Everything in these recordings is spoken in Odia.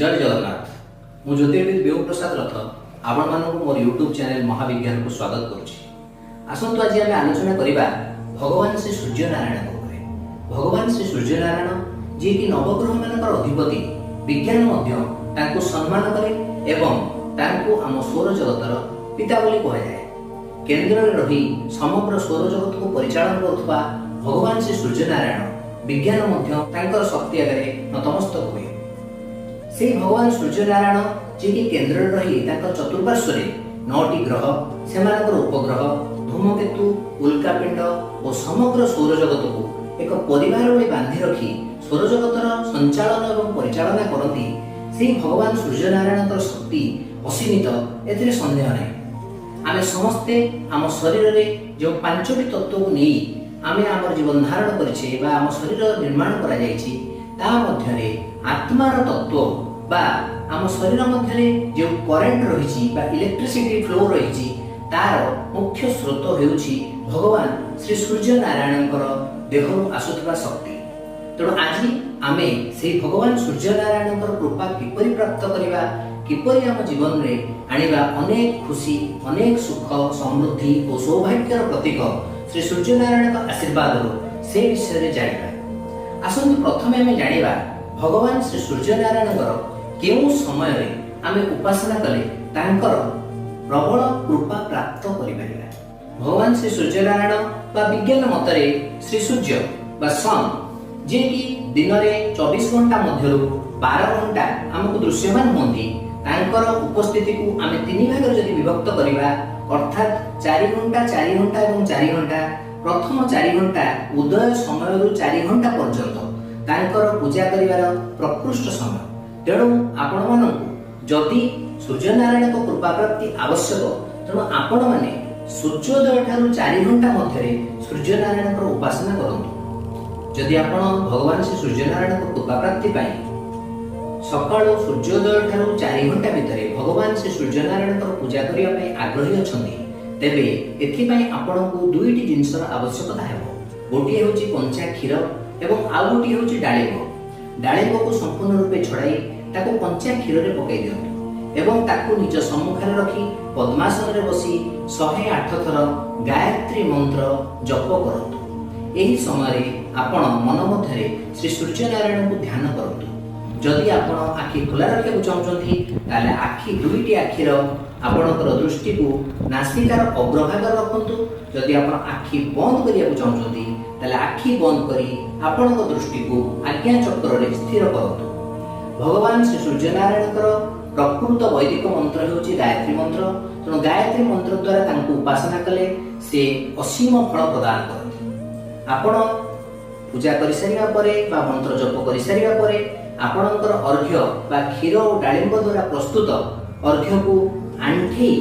ଜୟ ଜଗନ୍ନାଥ। ମୁଁ ଜ୍ୟୋତିର୍ବିଦ ବିଭୁପ୍ରସାଦ ରଥ ଆପଣମାନଙ୍କୁ ମୋର ୟୁଟ୍ୟୁବ୍ ଚ୍ୟାନେଲ ମହାବିଜ୍ଞାନକୁ ସ୍ୱାଗତ କରୁଛି। ଆସନ୍ତୁ, ଆଜି ଆମେ ଆଲୋଚନା କରିବା ଭଗବାନ ଶ୍ରୀ ସୂର୍ଯ୍ୟନାରାୟଣଙ୍କ ଉପରେ। ଭଗବାନ ଶ୍ରୀ ସୂର୍ଯ୍ୟନାରାୟଣ, ଯିଏକି ନବଗ୍ରହମାନଙ୍କର ଅଧିପତି, ବିଜ୍ଞାନ ମଧ୍ୟ ତାଙ୍କୁ ସମ୍ମାନ କରେ ଏବଂ ତାଙ୍କୁ ଆମ ସୌର ଜଗତର ପିତା ବୋଲି କୁହାଯାଏ। କେନ୍ଦ୍ରରେ ରହି ସମଗ୍ର ସୌର ଜଗତକୁ ପରିଚାଳନା କରୁଥିବା ଭଗବାନ ଶ୍ରୀ ସୂର୍ଯ୍ୟନାରାୟଣ, ବିଜ୍ଞାନ ମଧ୍ୟ ତାଙ୍କର ଶକ୍ତି ଆଗରେ ନତମସ୍ତକ ହୁଏ। ସେଇ ଭଗବାନ ସୂର୍ଯ୍ୟନାରାୟଣ, ଯିଏକି କେନ୍ଦ୍ରରେ ରହି ତାଙ୍କ ଚତୁଃପାର୍ଶ୍ୱରେ ନଅଟି ଗ୍ରହ, ସେମାନଙ୍କର ଉପଗ୍ରହ, ଧୂମକେତୁ, ଉଲ୍କାପିଣ୍ଡ ଓ ସମଗ୍ର ସୌରଜଗତକୁ ଏକ ପରିବାର ଭଳି ବାନ୍ଧି ରଖି ସୌରଜଗତର ସଞ୍ଚାଳନ ଏବଂ ପରିଚାଳନା କରନ୍ତି, ସେହି ଭଗବାନ ସୂର୍ଯ୍ୟନାରାୟଣଙ୍କର ଶକ୍ତି ଅସୀମିତ, ଏଥିରେ ସନ୍ଦେହ ନାହିଁ। ଆମେ ସମସ୍ତେ ଆମ ଶରୀରରେ ଯେଉଁ ପାଞ୍ଚଟି ତତ୍ତ୍ୱକୁ ନେଇ ଆମେ ଆମର ଜୀବନ ଧାରଣ କରିଛେ ବା ଆମ ଶରୀର ନିର୍ମାଣ କରାଯାଇଛି, ତା ମଧ୍ୟରେ ଆତ୍ମାର ତତ୍ତ୍ୱ ବା ଆମ ଶରୀର ମଧ୍ୟରେ ଯେଉଁ କରେଣ୍ଟ ରହିଛି ବା ଇଲେକ୍ଟ୍ରିସିଟି ଫ୍ଲୋ ରହିଛି, ତାର ମୁଖ୍ୟ ସ୍ରୋତ ହେଉଛି ଭଗବାନ ଶ୍ରୀ ସୂର୍ଯ୍ୟ ନାରାୟଣଙ୍କର ଦେହରୁ ଆସୁଥିବା ଶକ୍ତି। ତେଣୁ ଆଜି ଆମେ ସେହି ଭଗବାନ ସୂର୍ଯ୍ୟନାରାୟଣଙ୍କର କୃପା କିପରି ପ୍ରାପ୍ତ କରିବା, କିପରି ଆମ ଜୀବନରେ ଆଣିବା ଅନେକ ଖୁସି, ଅନେକ ସୁଖ, ସମୃଦ୍ଧି ଓ ସୌଭାଗ୍ୟର ପ୍ରତୀକ ଶ୍ରୀ ସୂର୍ଯ୍ୟନାରାୟଣଙ୍କ ଆଶୀର୍ବାଦରୁ, ସେ ବିଷୟରେ ଜାଣିବା। ଆସନ୍ତୁ, ପ୍ରଥମେ ଆମେ ଜାଣିବା ଭଗବାନ ଶ୍ରୀ ସୂର୍ଯ୍ୟନାରାୟଣଙ୍କର କେଉଁ ସମୟରେ ଆମେ ଉପାସନା କଲେ ତାଙ୍କର ପ୍ରବଳ କୃପା ପ୍ରାପ୍ତ କରିପାରିବା। ଭଗବାନ ଶ୍ରୀ ସୂର୍ଯ୍ୟନାରାୟଣ ବା ବିଜ୍ଞାନ ମତରେ ଶ୍ରୀ ସୂର୍ଯ୍ୟ ବା ସନ୍, ଯିଏକି ଦିନରେ 24 ଘଣ୍ଟା ମଧ୍ୟରୁ 12 ଘଣ୍ଟା ଆମକୁ ଦୃଶ୍ୟମାନ ହୁଅନ୍ତି, ତାଙ୍କର ଉପସ୍ଥିତିକୁ ଆମେ ତିନି ଭାଗରେ ଯଦି ବିଭକ୍ତ କରିବା, ଅର୍ଥାତ୍ 4 ଘଣ୍ଟା, 4 ଘଣ୍ଟା ଏବଂ 4 ଘଣ୍ଟା, ପ୍ରଥମ 4 ଘଣ୍ଟା ଉଦୟ ସମୟରୁ 4 ଘଣ୍ଟା ପର୍ଯ୍ୟନ୍ତ ତାଙ୍କର ପୂଜା କରିବାର ପ୍ରକୃଷ୍ଟ ସମୟ। ତେଣୁ ଆପଣମାନଙ୍କୁ ଯଦି ସୂର୍ଯ୍ୟନାରାୟଣଙ୍କ କୃପା ପ୍ରାପ୍ତି ଆବଶ୍ୟକ, ତେଣୁ ଆପଣମାନେ ସୂର୍ଯ୍ୟୋଦୟ ଠାରୁ 4 ଘଣ୍ଟା ମଧ୍ୟରେ ସୂର୍ଯ୍ୟନାରାୟଣଙ୍କର ଉପାସନା କରନ୍ତୁ। ଯଦି ଆପଣ ଭଗବାନ ଶ୍ରୀ ସୂର୍ଯ୍ୟନାରାୟଣଙ୍କ କୃପା ପ୍ରାପ୍ତି ପାଇଁ ସକାଳୁ ସୂର୍ଯ୍ୟୋଦୟ ଠାରୁ 4 ଘଣ୍ଟା ଭିତରେ ଭଗବାନ ଶ୍ରୀ ସୂର୍ଯ୍ୟନାରାୟଣଙ୍କର ପୂଜା କରିବା ପାଇଁ ଆଗ୍ରହୀ ଅଛନ୍ତି, ତେବେ ଏଥିପାଇଁ ଆପଣଙ୍କୁ ଦୁଇଟି ଜିନିଷର ଆବଶ୍ୟକତା ହେବ। ଗୋଟିଏ ହେଉଛି କଞ୍ଚା କ୍ଷୀର ଏବଂ ଆଉ ଗୋଟିଏ ହେଉଛି ଡାଳିମ୍ବ। ଡାଳିମ୍ବକୁ ସମ୍ପୂର୍ଣ୍ଣ ରୂପେ ଛଡ଼ାଇ ତାକୁ କଞ୍ଚା କ୍ଷୀରରେ ପକାଇ ଦିଅନ୍ତୁ ଏବଂ ତାକୁ ନିଜ ସମ୍ମୁଖରେ ରଖି ପଦ୍ମାସନରେ ବସି 108 ଥର ଗାୟତ୍ରୀ ମନ୍ତ୍ର ଜପ କରନ୍ତୁ। ଏହି ସମୟରେ ଆପଣ ମନ ମଧ୍ୟରେ ଶ୍ରୀ ସୂର୍ଯ୍ୟନାରାୟଣଙ୍କୁ ଧ୍ୟାନ କରନ୍ତୁ। ଯଦି ଆପଣ ଆଖି ଖୋଲା ରଖିବାକୁ ଚାହୁଁଛନ୍ତି, ତାହେଲେ ଆଖି ଦୁଇଟି ଆଖିର ଆପଣଙ୍କର ଦୃଷ୍ଟିକୁ ନାସିକାର ଅଗ୍ରଭାଗରେ ରଖନ୍ତୁ। ଯଦି ଆପଣ ଆଖି ବନ୍ଦ କରିବାକୁ ଚାହୁଁଛନ୍ତି, ତାହେଲେ ଆଖି ବନ୍ଦ କରି ଆପଣଙ୍କ ଦୃଷ୍ଟିକୁ ଆଜ୍ଞା ଚକ୍ରରେ ସ୍ଥିର କରନ୍ତୁ। ଭଗବାନ ଶ୍ରୀ ସୂର୍ଯ୍ୟନାରାୟଣଙ୍କର ପ୍ରକୃତ ବୈଦିକ ମନ୍ତ୍ର ହେଉଛି ଗାୟତ୍ରୀ ମନ୍ତ୍ର। ତେଣୁ ଗାୟତ୍ରୀ ମନ୍ତ୍ର ଦ୍ୱାରା ତାଙ୍କୁ ଉପାସନା କଲେ ସେ ଅସୀମ ଫଳ ପ୍ରଦାନ କରନ୍ତି। ଆପଣ ପୂଜା କରିସାରିବା ପରେ ବା ମନ୍ତ୍ର ଜପ କରିସାରିବା ପରେ ଆପଣଙ୍କର ଅର୍ଘ୍ୟ ବା କ୍ଷୀର ଓ ଡାଳିମ୍ବ ଦ୍ୱାରା ପ୍ରସ୍ତୁତ ଅର୍ଘ୍ୟକୁ ଆଣ୍ଠେଇ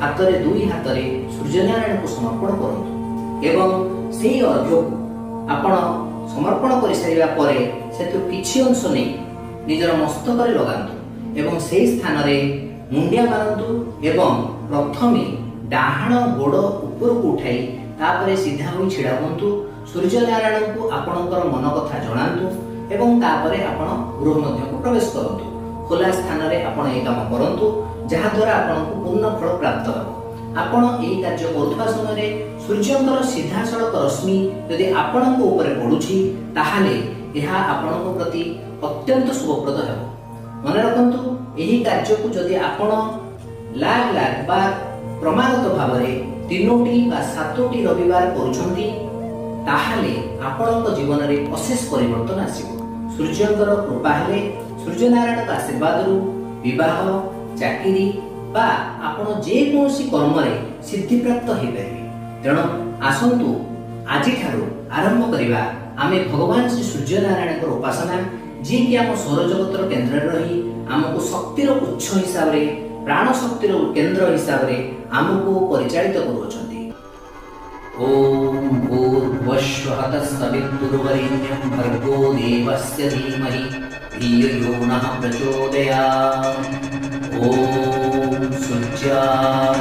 ହାତରେ, ଦୁଇ ହାତରେ ସୂର୍ଯ୍ୟନାରାୟଣଙ୍କୁ ସମର୍ପଣ କରନ୍ତୁ ଏବଂ ସେଇ ଅର୍ଘ୍ୟକୁ ଆପଣ ସମର୍ପଣ କରିସାରିବା ପରେ ସେଥିରୁ କିଛି ଅଂଶ ନେଇ ନିଜର ମସ୍ତକରେ ଲଗାନ୍ତୁ ଏବଂ ସେହି ସ୍ଥାନରେ ମୁଣ୍ଡିଆ ମାରନ୍ତୁ ଏବଂ ପ୍ରଥମେ ଡାହାଣ ଗୋଡ଼ ଉପରକୁ ଉଠାଇ ତାପରେ ସିଧା ହୋଇ ଛିଡ଼ା ହୁଅନ୍ତୁ। ସୂର୍ଯ୍ୟନାରାୟଣଙ୍କୁ ଆପଣଙ୍କର ମନ କଥା ଜଣାନ୍ତୁ ଏବଂ ତାପରେ ଆପଣ ଗୃହ ମଧ୍ୟକୁ ପ୍ରବେଶ କରନ୍ତୁ। ଖୋଲା ସ୍ଥାନରେ ଆପଣ ଏହି କାମ କରନ୍ତୁ, ଯାହାଦ୍ୱାରା ଆପଣଙ୍କୁ ପୂର୍ଣ୍ଣ ଫଳ ପ୍ରାପ୍ତ ହେବ। ଆପଣ ଏହି କାର୍ଯ୍ୟ କରୁଥିବା ସମୟରେ ସୂର୍ଯ୍ୟଙ୍କର ସିଧାସଳଖ ରଶ୍ମି ଯଦି ଆପଣଙ୍କ ଉପରେ ପଡୁଛି, ତାହେଲେ ଏହା ଆପଣଙ୍କ ପ୍ରତି ଅତ୍ୟନ୍ତ ଶୁଭପ୍ରଦ ହେବ। ମନେ ରଖନ୍ତୁ, ଏହି କାର୍ଯ୍ୟକୁ ଯଦି ଆପଣ ଲାଗ ଲାଗ ବା କ୍ରମାଗତ ଭାବରେ ତିନୋଟି ବା ସାତୋଟି ରବିବାର କରୁଛନ୍ତି, ତାହେଲେ ଆପଣଙ୍କ ଜୀବନରେ ଅଶେଷ ପରିବର୍ତ୍ତନ ଆସିବ। ସୂର୍ଯ୍ୟଙ୍କର କୃପା ହେଲେ ସୂର୍ଯ୍ୟନାରାୟଣଙ୍କ ଆଶୀର୍ବାଦରୁ ବିବାହ, ଚାକିରି ବା ଆପଣ ଯେକୌଣସି କର୍ମରେ ସିଦ୍ଧିପ୍ରାପ୍ତ ହୋଇପାରିବେ। ତେଣୁ ଆସନ୍ତୁ, ଆଜିଠାରୁ ଆରମ୍ଭ କରିବା ଆମେ ଭଗବାନ ଶ୍ରୀ ସୂର୍ଯ୍ୟନାରାୟଣଙ୍କର ଉପାସନା, ଯିଏକି ଆମ ସୌରଜଗତର କେନ୍ଦ୍ରରେ ରହି ଆମକୁ ଶକ୍ତିର ଉତ୍ସ ହିସାବରେ, ପ୍ରାଣ ଶକ୍ତିର କେନ୍ଦ୍ର ହିସାବରେ ଆମକୁ ପରିଚାଳିତ କରୁଅଛନ୍ତି। ॐ भूर्भुवस्सुवः तत्सवितुर्वरेण्यं भर्गो देवस्य धीमहि धियो यो नः प्रचोदयात्। ॐ सूर्याय।